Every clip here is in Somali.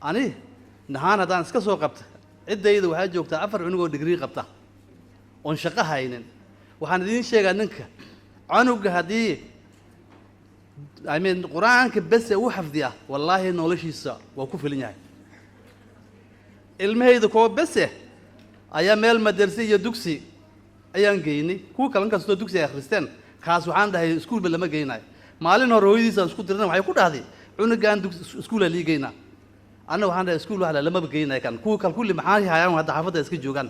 Ani nahaan haddaan iska soo qabta, ciddayda waxaa joogtaa afar cunug oo digrii qabta oon shaqo haynin. Waxaan idiin sheegaa, ninka canuga haddii, I mean, Qur-aanka bese u xafdiya, wallaahi noloshiisa waa ku filan yahay. Ilmahayda kuwa bese ayaa meel madarse iyo dugsi ayaan geynay. Kuwa kale inkastoo dugsi ay akhristeen, kaas waxaan dhahay iskuulba lama geynayo. Maalin hore hooyadiisaan isku dirna, waxay ku dhahday, "Cunugan dugsi iskuulaa lii geynaa." Anna waxaan dhahay, "Iskuul wax lamaba geynayo." Kan kuwa kale kulli maxaa hayaan? Hadda xaafadda iska joogaan.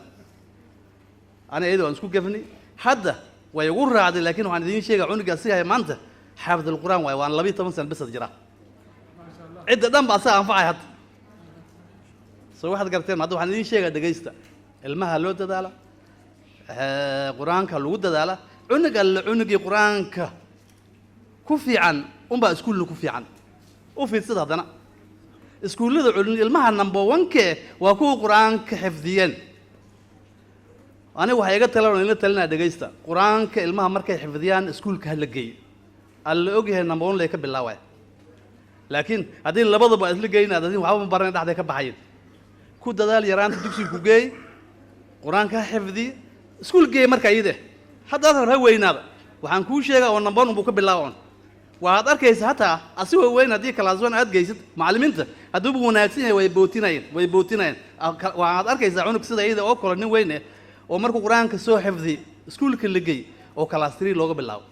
Ana iyada waan isku gafnay, hadda way igu raacday. Laakiin waxaan idiin sheegaa, cunuga asiga maanta xaafid alqur'aan waay, waan 12 sano besad jira. Cidda dhan ba asaga anfacay hadda. Soo waxaad garteen? Hadda waxaan idiin sheegaa, dhegaysta, ilmaha loo dadaala, Qur-aanka lagu dadaala. Cunug alle cunugii Qur-aanka ku fiican unbaa iskuulna ku fiican. U fiirsada haddana iskuullada culin, ilmaha number one-ke waa kuwa Qur-aanka xifdiyeen. Aniga waxaa iga talan ila talinaa, dhegaysta, Qur-aanka ilmaha markay xifdiyaan iskuulka ha la geeyo. Alla ogyahay, number one lay ka bilaawaya. Laakiin haddii labadaba isla geynaad, adin waxba ma baran, dhexday ka baxayin. Ku dadaal yaraanta, dugsiga ku geey, Qur-aanka ha xifdiy, iskuul geey. Marka iyade haddaad rab ha weynaada, waxaan kuu sheegaa oo number one buu ka bilaaba on. Waxaad arkaysa hataa asigoo weyn haddii class one aad geysid, macallimiinta hadduuba wanaagsan yahay way bootinayeen, way bootinayeen. Waxaad arkaysaa cunug sida iyada oo kale, nin weyn eh, oo markuu Qur-aanka soo xifdi iskuulka la gey oo class three looga bilaabo,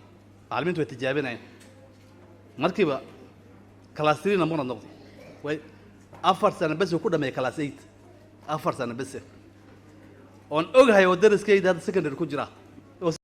macallimiintu way tijaabinayeen. Markiiba class three number one noqday. Way 4 sano bes uu ku dhameeyay class eight, 4 sano bes. Oon ogahay oo dariskayda hadda secondary ku jira.